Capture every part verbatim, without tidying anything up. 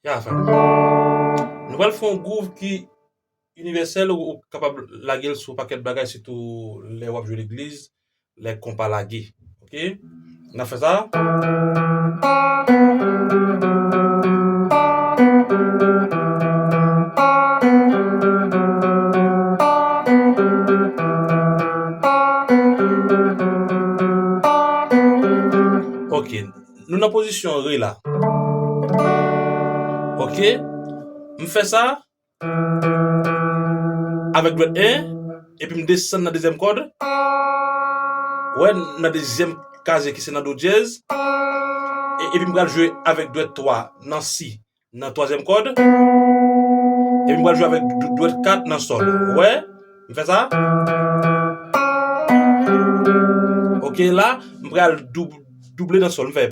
Ya, frè m. Nou pral fè yon gwouv ki inivèsèl, ou, ou kapab lage l sou pakèt bagay, sitou lè w ap jwe legliz, lè konpa lage. Oke? N ap fè sa. Oke. Nou nan pozisyon re la. Oke. M fè sa avèk dwèt en, epi m desann nan dezyèm kòd. Ou wè, nan dezyèm kazye ki se nan do dyèz. E, epi m pral jwe avèk dwèt twa nan si nan twazyèm kòd. Epi m pral jwe avèk d-, dwèt kat nan sòl. Ou wè, m fè sa. Oke, la, m pral doub-, double nan sòl. M fè.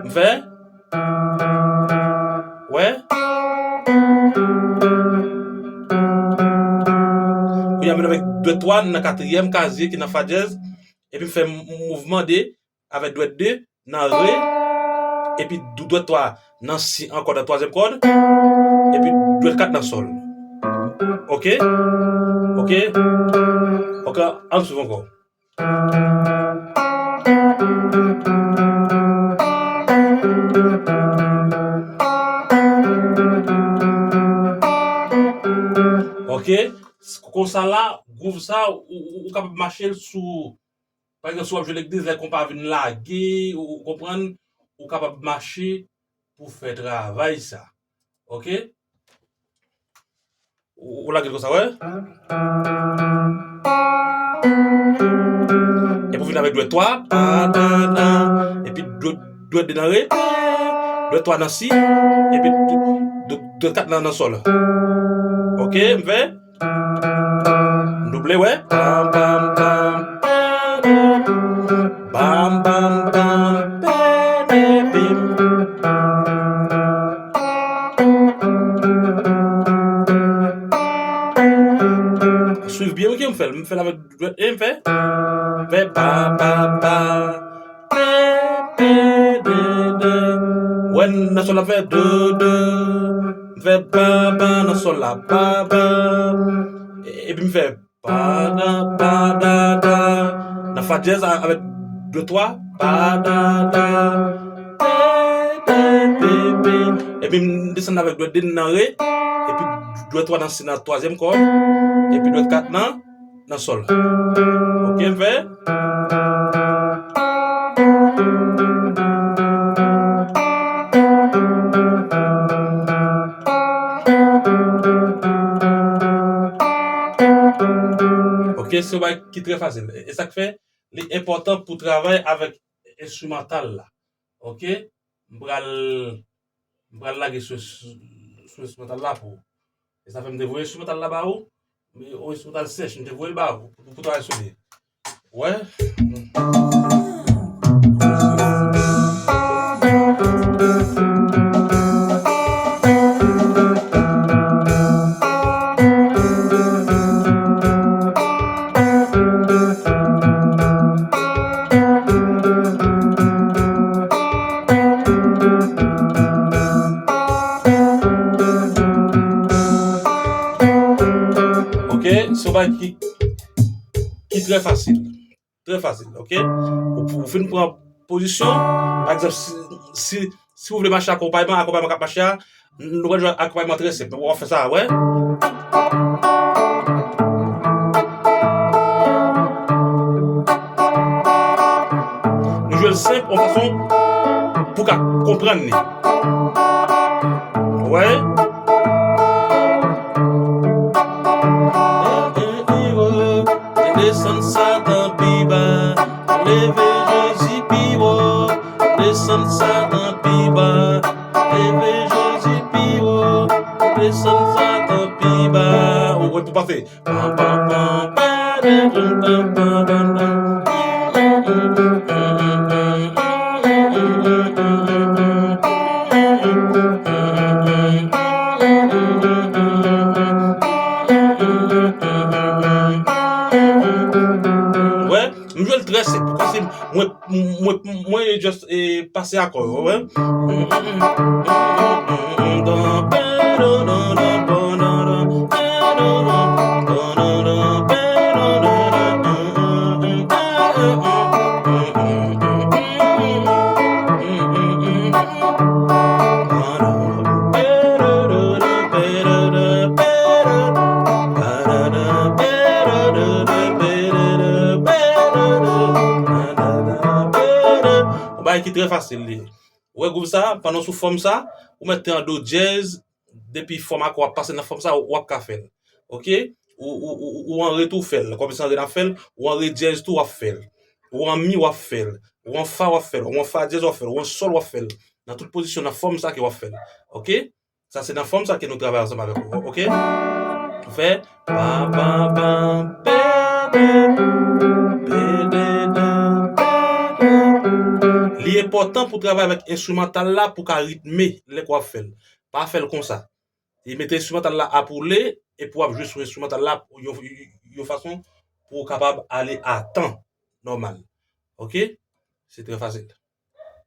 M fè. Wè. Kounye a, m vin avèk dwèt twa nan katriyèm kazye ki nan fa dyèz. Epi m fè m-, mouvman de avèk dwèt de nan re. Epi dou-, dwèt twa nan si ankò nan twazyèm kòd. Epi dwèt kat nan sòl. Oke? Oke? Oke, ann swiv ankò. Oke, s-, konsa la, gwouv sa, ou, ou, ou kapab mache l sou, pa egzanp, si w ap jwe legliz, lè konpa vin lage, ou, ou konprann, ou kapab mache pou fè travay sa. Oke? Ou, ou lage l konsa, wè. Epi w vin avèk dwèt twa, pa, pa, pa. Epi dwèt, dwèt de nan re, dwèt twa nan si, epi d-, d-, dwèt kat nan, nan sòl. Oke, m fè. M double, wè. Pam, pam, pam, pam. Bam, bam, bam, bam, bam, bam. Swiv byen, wi, ke m fè l. M fè l avèk dwèt e m fè. M fè ba, ba, ba. Pe, pe, de, de. Wè, nan sòl la, m fè de, de. M fè ba, ba, nan sòl la, ba, ba. E, epi m fè pa, da, pa, da, da. Nan fa dyèz a, avèk dwèt twa. Pa, da, da. Pe, pe, pe, pe. Epi m desann avèk dwèt de nan re. Epi dwèt twa nan si nan twazyèm kòd. Epi dwèt kat nan, nan sòl. Oke, m fè. Oke, se yon bagay ki trè fasil. E, e sa k fè, li enpòtan pou travay avèk enstrimantal la. Oke? M pral, m pral lage sou, sou, sou enstrimantal la pou ou. E sa fè m te voye enstrimantal la ba ou. Men yon enstrimantal sèch, m te voye l ba ou pou, pou travay sou li. Wè. Oke, se yon bagay ki, ki trè fasil. Trè fasil, oke? Ou, ou fin pran pozisyon. Pa egzanp, si, si, si w vle mache akonpayman, akonpayman k ap mache a, nou pral jwe akonpayman trè senp. W ap fè sa, wè. Nou jwe l senp, yon fason pou w ka konprann li. Wè. Desann Satan pi ba, leve Jezi pi wo. Desann Satan pi ba, leve Jezi pi wo. Desann Satan pi ba. Ou wè pou pase. Pam, pam, pam, pam, pam, pam, pam, pam. Wè, m jwe l trè senp. Paske mwen, mwen, mwen just, eh, pase akò yo, wè. Fasil li ye. Ou wè gwouv sa, pandan w sou fòm sa, ou mèt te an do dyèz, depi fòm akò ap pase nan fòm sa, w ap ka fè l. Oke? Ou, ou, ou, ou an re tou fè l. Kòmsi an re n ap fè l, ou an re dyèz tou, w ap fè l. Ou an mi, w ap fè l. Ou an fa, w ap fè l. Ou an fa dyèz, w ap fè l. Ou an sòl, w ap fè l. Nan tout pozisyon, nan fòm sa ke w ap fè l. Oke? Sa se nan fòm sa ke nou travay ansanm avèk ou, oke? Ou fè pa, pa, pa, pe, de, pe, de, de, pe, de. Li enpòtan pou travay avèk enstrimantal la pou ka ritme lè ke w ap fè l. Pa fè l konsa. E mete enstrimantal la a pou le, epi w ap jwe sou enstrimantal la yon, yon fason pou w kapab ale a tan nòmal. Oke? Se trè fasil.